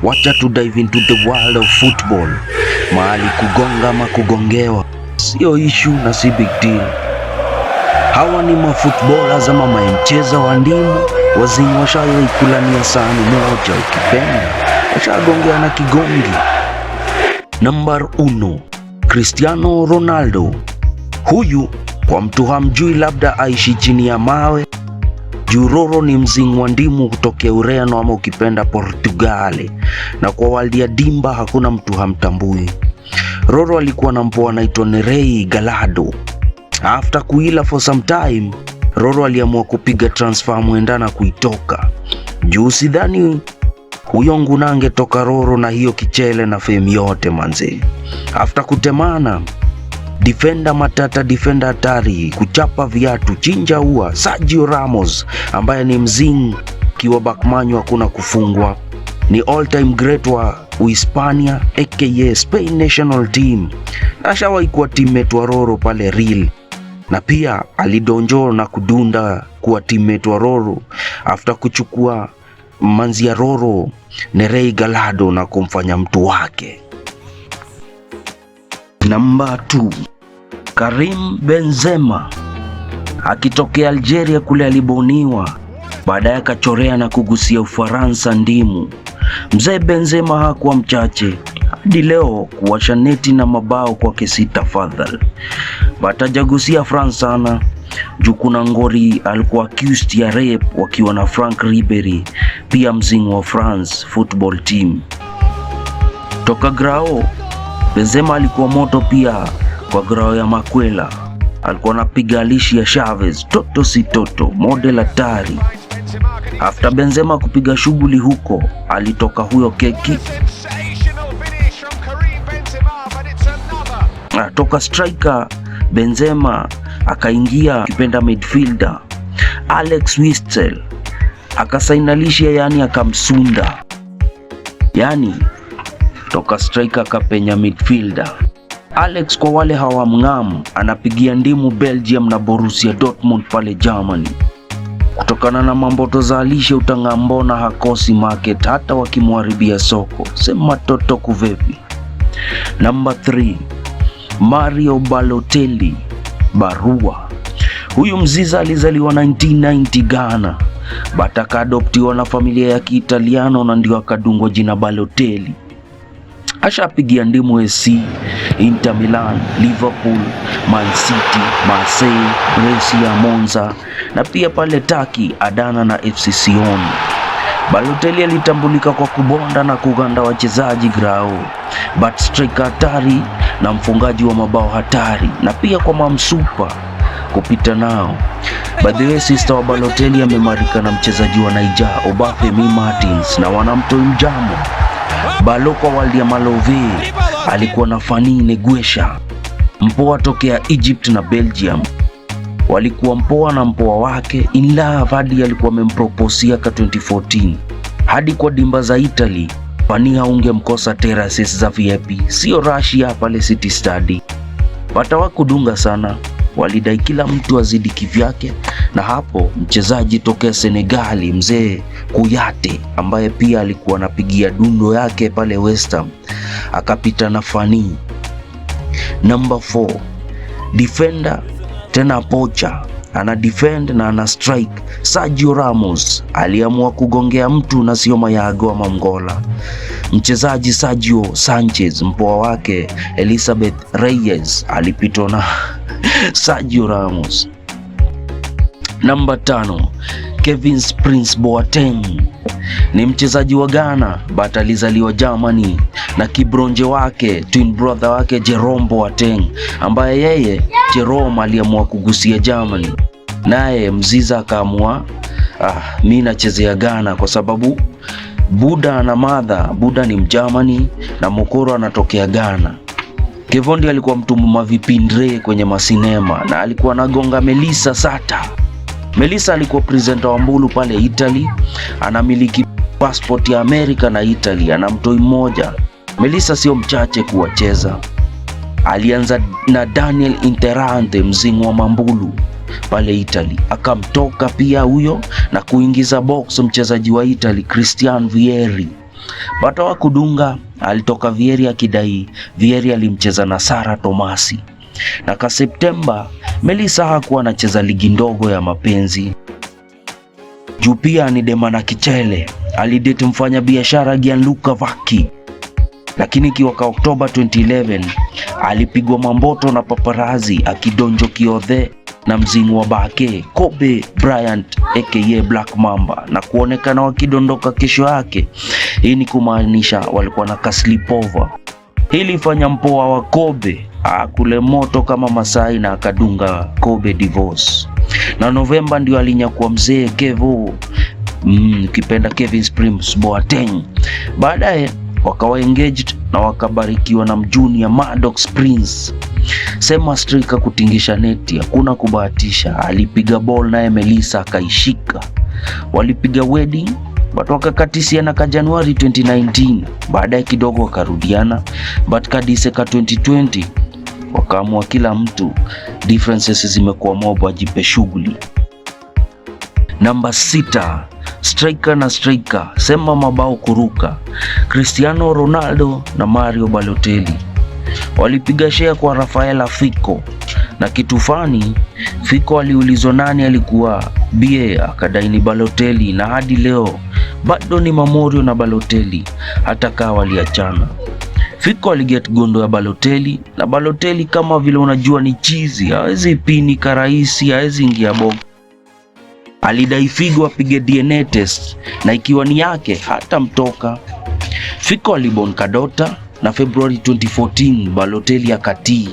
Wacha tu dive into the world of football, mahali kugonga ama kugongewa sio issue na si big deal. Hawa ni mafootballers ama maemcheza wa ndimu wazinyi washaikulania sahani moja, ukipenda washagongea na kigongi. Number uno, Cristiano Ronaldo. Huyu kwa mtu hamjui, labda aishi chini ya mawe. Juroro ni mzingi wa ndimu kutokea Ureno ama ukipenda Portugali, na kwa world ya dimba hakuna mtu hamtambui. Roro alikuwa na mpoa anaitwa Nerei Galado. After kuila for some time, Roro aliamua kupiga transfer mwenda na kuitoka juu. Sidhani huyo nguna angetoka Roro na hiyo kichele na fame yote manze. After kutemana defender matata, defender hatari, kuchapa viatu, chinja ua, Sergio Ramos ambaye ni mzing kiwa bakmanyu hakuna kufungwa, ni all time great wa Uhispania aka Spain national team, na ashawahi kuwa teammate wa Roro pale Real, na pia alidonjo na kudunda kuwa teammate wa Roro after kuchukua manzi ya Roro Nerei Galado na kumfanya mtu wake. Namba 2, Karim Benzema akitokea Algeria kule aliboniwa, baadaye akachorea na kugusia Ufaransa ndimu. Mzee Benzema hakuwa mchache hadi leo kuwasha neti na mabao kwake si tafadhali, but hajagusia France sana juu kuna ngori alikuwa accused ya rape wakiwa na Frank Ribery, pia mzingi wa France football team. Toka grao Benzema alikuwa moto pia kwa grao ya Makwela, alikuwa anapiga alishi ya Chavez, toto si toto, model hatari. After Benzema kupiga shughuli huko, alitoka huyo keki Sensational finish from Karim Benzema, but it's another toka striker Benzema akaingia kipenda midfielder Alex Witsel akasainalisha, yani akamsunda, yani toka striker akapenya midfielder. Alex kwa wale hawamng'am, anapigia ndimu Belgium na Borussia Dortmund pale Germany. Kutokana na mamboto za alishe utang'ambona hakosi market hata wakimharibia soko. Sema toto kuvepi. Number 3, Mario Balotelli Barua. Huyu mziza alizaliwa 1990 Ghana, but akaadoptiwa na familia ya Kiitaliano na ndio akadungwa jina Balotelli. Ashapigia ndimu AC, Inter Milan, Liverpool, Man City, Marseille, Brescia, Monza na pia pale Turkey Adana na FC Sion. Balotelli alitambulika kwa kubonda na kuganda wachezaji grao, but striker hatari na mfungaji wa mabao hatari na pia kwa mamsupa kupita nao. By the way, sister wa Balotelli amemarika na mchezaji wa Niger Obafemi Martins na wanamtoi mjamo. Balo kwa world ya Malove alikuwa na Fani Neguesha, mpoa tokea Egypt na Belgium. Walikuwa mpoa na mpoa wake in love hadi alikuwa amemproposia ka 2014 hadi kwa dimba za Italy. Fani haungemkosa terraces za VIP, sio Russia pale City Stadi. Watawakudunga sana, walidai kila mtu azidi kivyake, na hapo mchezaji tokea Senegali mzee Kuyate ambaye pia alikuwa anapigia dundo yake pale West Ham akapita na Fani. Number 4, defender tena pocha, ana defend na ana strike. Sergio Ramos aliamua kugongea mtu na sio Mayago ama Mgola. Mchezaji Sergio Sanchez, mpoa wake Elizabeth Reyes alipitwa na Sergio Ramos. Namba 5, Kevin Prince Boateng ni mchezaji wa Ghana but alizaliwa Germany na kibronje wake twin brother wake Jerome Boateng ambaye yeye Jerome aliamua kugusia Germany, naye Mziza akaamua mi nachezea Ghana kwa sababu Buda na madha, Buda ni Mgermany na Mokoro anatokea Ghana. Kevondi alikuwa mtu mavipindre kwenye masinema na alikuwa anagonga Melissa Sata. Melissa alikuwa presenter wa Mbulu pale Italy, anamiliki passport ya Amerika na Italy, ana mtoi mmoja. Melissa sio mchache kuwacheza. Alianza na Daniel Interante mzingu wa Mambulu pale Italy, akamtoka pia huyo na kuingiza box mchezaji wa Italy Christian Vieri. But hawakudunga. Alitoka Vieri akidai Vieri alimcheza na Sara Tomasi. Na ka Septemba Melissa hakuwa anacheza ligi ndogo ya mapenzi juu pia ni dema na kichele. Alidate mfanya biashara Gianluca Vacchi, lakini ikiwa ka Oktoba 2011 alipigwa mamboto na paparazi akidonjo kiodhe na mzimu wa bake Kobe Bryant aka Black Mamba na kuonekana wakidondoka kesho yake. Hii ni kumaanisha walikuwa na kasleepover. Hii ilifanya mpoa wa Kobe akule moto kama Masai na akadunga Kobe divorce. Na Novemba ndio alinyakua mzee Kevo, ukipenda Kevin Prince Boateng. Baadaye wakawa engaged na wakabarikiwa na mjunior Maddox Prince. Sema striker kutingisha neti, hakuna kubahatisha. Alipiga ball naye Melissa akaishika. Walipiga wedding but wakakatisiana ka Januari 2019. Baadaye kidogo wakarudiana, but kadise ka 2020 wakaamua kila mtu differences zimekuwa mob, wajipe shughuli. Namba 6, striker na striker, sema mabao kuruka. Cristiano Ronaldo na Mario Balotelli walipiga share kwa Rafaela Fico, na kitu funny, Fico aliulizwa nani alikuwa bie, akadai ni Balotelli, na hadi leo bado ni Mamorio na Balotelli, hata kaa waliachana. Fico aliget gondo ya Balotelli na Balotelli kama vile unajua ni chizi, hawezi pini karahisi, hawezi ingia box. Alidai Figo apige DNA test na ikiwa ni yake hata mtoka. Fico alibon kadota na February 2014 Balotelli akatii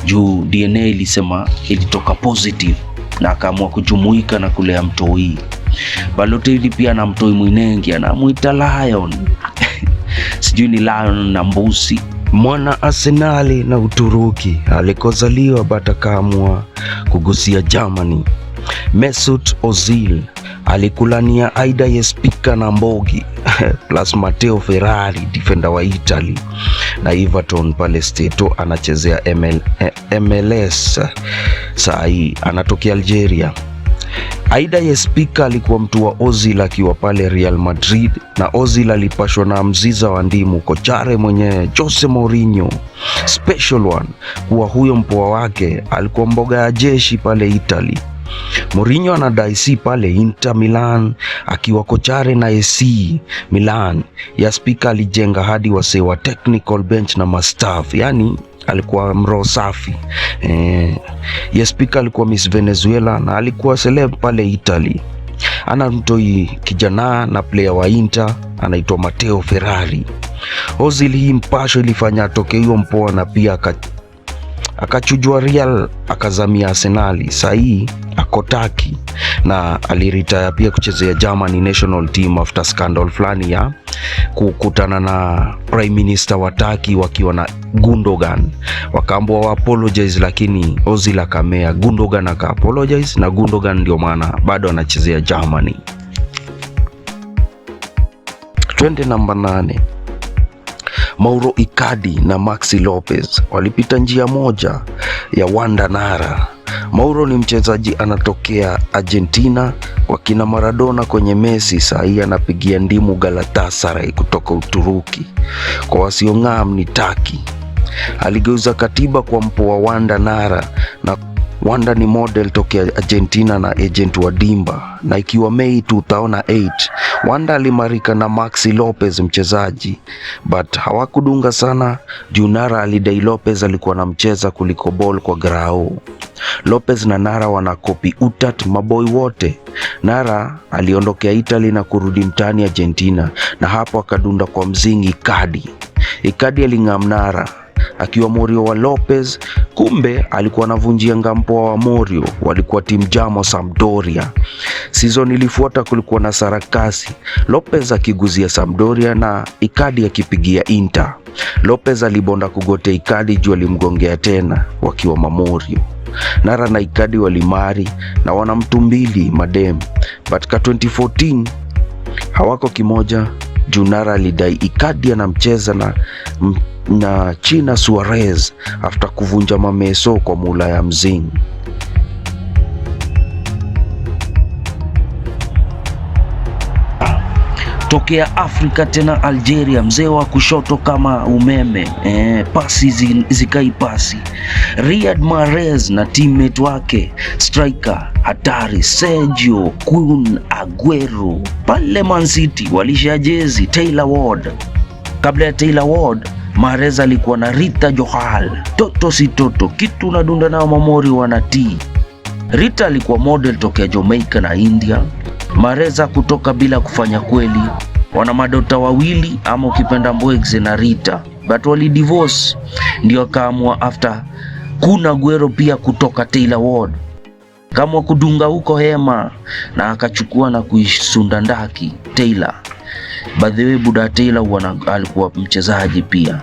juu DNA ilisema ilitoka positive na akaamua kujumuika na kulea mtoi. Balotelli pia na mtoi mwinengi anamuita Lion sijui ni Lion na mbusi. Mwana Arsenali na Uturuki alikozaliwa but akaamua kugusia Germany. Mesut Ozil alikulania Aida Yespika na Mbogi plus Matteo Ferrari defender wa Italy na Everton pale Steto anachezea MLS saa hii anatokea Algeria. Aida Yespika alikuwa mtu wa Ozil akiwa pale Real Madrid, na Ozil alipashwa na mziza wa ndimu kochare mwenyewe Jose Mourinho special one kuwa huyo mpoa wake alikuwa mboga ya jeshi pale Italy. Mourinho anadai si pale Inter Milan akiwa kochare na AC Milan. Yaspika alijenga hadi wasee wa technical bench na mastaff, yani alikuwa mroho safi. Yaspika alikuwa Miss Venezuela na alikuwa celeb pale Italy. Ana mtoi kijana na player wa Inter anaitwa Matteo Ferrari. Ozil hii mpasho ilifanya atoke hiyo mpoa na pia akachujwa Real akazamia Arsenali. Sahii ako Turkey na aliretire pia kuchezea Germany national team after scandal fulani ya kukutana na prime minister wa Turkey wakiwa na Gundogan, wakaambiwa wa apologize, lakini Ozil akamea. Gundogan aka apologize na Gundogan ndio maana bado anachezea Germany. Twende namba 8. Mauro Icardi na Maxi Lopez walipita njia moja ya Wanda Nara. Mauro ni mchezaji anatokea Argentina kwa kina Maradona kwenye Messi, saa hii anapigia ndimu Galatasaray kutoka Uturuki. Kwa wasiong'aa ni Taki. Aligeuza katiba kwa mpoa Wanda Nara, na Wanda ni model tokea Argentina na agent wa Dimba, na ikiwa Mei 2008 Wanda alimarika na Maxi Lopez mchezaji, but hawakudunga sana juu Nara alidai Lopez alikuwa anamcheza kuliko ball kwa grao. Lopez na Nara wanakopi utat maboy wote. Nara aliondokea Italy na kurudi mtaani Argentina, na hapo akadunda kwa mzingi Icardi. Icardi aling'am Nara akiwa morio wa Lopez, kumbe alikuwa anavunjia ngampoa wa Morio, walikuwa timu jamo Sampdoria. Season ilifuata kulikuwa na sarakasi, Lopez akiguzia Sampdoria na Icardi akipigia Inter. Lopez alibonda kugote Icardi juu alimgongea tena wakiwa mamorio. Nara na Icardi walimari na wana mtu mbili madem, but ka 2014 hawako kimoja juu Nara alidai Icardi anamcheza na China Suarez after kuvunja mameso kwa mula ya mzing. Tokea Afrika tena Algeria, mzee wa kushoto kama umeme, pasi zikai pasi. Riyad Mahrez na teammate wake striker hatari Sergio Kun Aguero pale Man City walishare jezi Taylor Ward. Kabla ya Taylor Ward, Mahrez alikuwa na Rita Johal, toto si toto, kitu unadunda nao mamori wanatii. Rita alikuwa model tokea Jamaica na India. Mahrez kutoka bila kufanya kweli. Wana madota wawili ama ukipenda Mbwegze na Rita, but wali divorce, ndio akaamua after Kun Aguero pia kutoka Taylor Ward kama kudunga huko hema na akachukua na kuisunda ndaki Taylor. By the way, buda Taylor alikuwa mchezaji pia.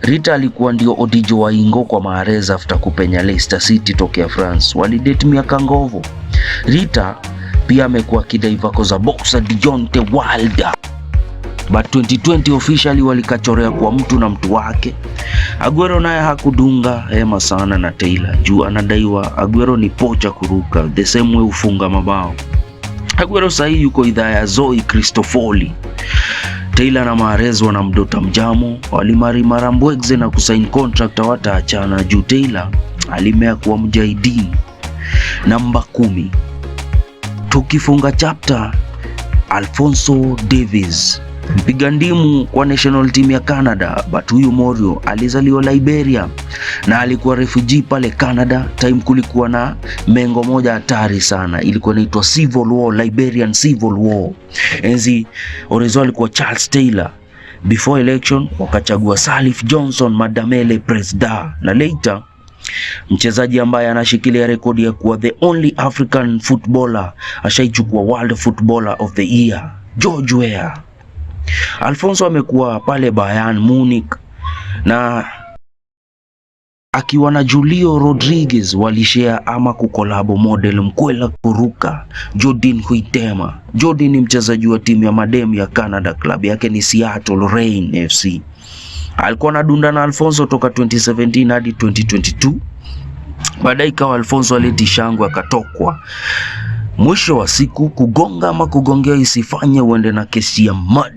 Rita alikuwa ndio Odijo Waingo kwa Mahrez after kupenya Leicester City tokea France. Walidate miaka ngovo. Rita pia amekuwa akidai vako za boxer Deontay Wilder. But 2020 officially walikachorea kwa mtu na mtu wake. Aguero naye hakudunga hema sana na Taylor juu anadaiwa Aguero ni pocha kuruka the same way ufunga mabao. Aguero sahii yuko idhaa ya Zoe Cristofoli. Taylor na Mahrez wanamdota mjamo, walimari marambwegze na kusign contract hawataachana juu Taylor alimea kuwa mjaidini. Namba 10, tukifunga chapter, Alphonso Davies mpiga ndimu kwa national team ya Canada, but huyu Morio alizaliwa Liberia na alikuwa refugee pale Canada. Time kulikuwa na mengo moja hatari sana, ilikuwa inaitwa Civil War, Liberian Civil War. Enzi Orezo alikuwa Charles Taylor. Before election wakachagua Salif Johnson Madamele Presda, na later mchezaji ambaye anashikilia rekodi ya kuwa the only African footballer ashaichukua World Footballer of the Year, George Weah. Alphonso amekuwa pale Bayern Munich na akiwa na Julio Rodriguez walishare ama kukolabo model mkwela kuruka Jordyn Huitema. Jordyn ni mchezaji wa timu ya madem ya Canada, club yake ni Seattle Reign FC. Alikuwa anadunda na Alphonso toka 2017 hadi 2022. Baadaye ikawa Alphonso aleti shangwe akatokwa. Mwisho wa siku kugonga ama kugongea isifanye uende na kesi ya mad.